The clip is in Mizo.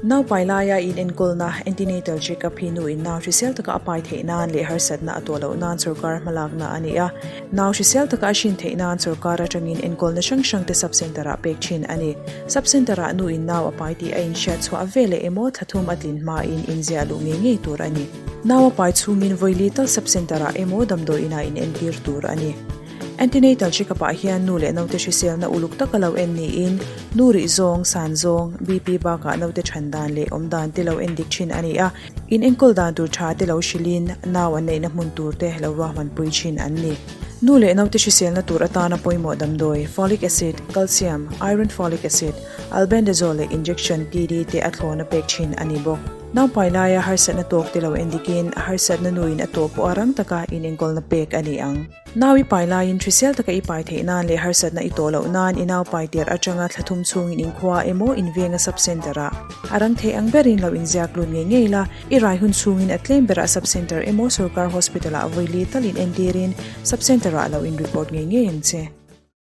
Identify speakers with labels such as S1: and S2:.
S1: Nau pai laia inenkawlna, antenatal check-up, hi nu in nau hrisel taka a pai theih nan leh harsatna a tawh loh nan sorkar hmalakna a ni a. Nau hrisel taka a hrin theih nan sorkar atangin enkawlna hrang hrang te sub-centre ah pek thin a ni. Sub-centre ah nu in nau a pai tih a inhriat chhuah veleh emaw thla thum a tlin hmain inziah luh ngei ngei tur a ni. Nau a pai chhungin vawi li tal sub-centre ah emaw damdawi inah inentir tur a ni. Antenatal check-up ah hian nu leh naute hriselna uluk taka lo en niin nu rih zawng, san zawng, BP bakah naute than dan leh awm dan te lo en dik thin a ni a, in enkawl dan tur tha te lo hrilhin nau an neihna hmun tur te lo ruahmanpui thin an ni. Nu leh naute hriselna tur atana pawimawh damdawi, folic acid, calcium, iron folic acid, albendazole leh injection TD te a thlawna pek thin a ni bawk. Naupai laia harsatna tawk te lo en dikin harsatna nuin a tawh pawh a rang taka inenkawlna pek a ni ang. Nau i pai laiin hrisel taka i pai theih nan leh harsatna i tawh loh nan i nau pai tirh atanga thla thum chhungin inkhua emaw invenga sub-centre ah a rang theih ang berin lo inziak lut ngei ngei la, i rai hun chhungin a tlem berah sub-centre emaw sorkar hospital ah vawi li tal in entirin sub-centre ah lo in report ngei ngei ang che.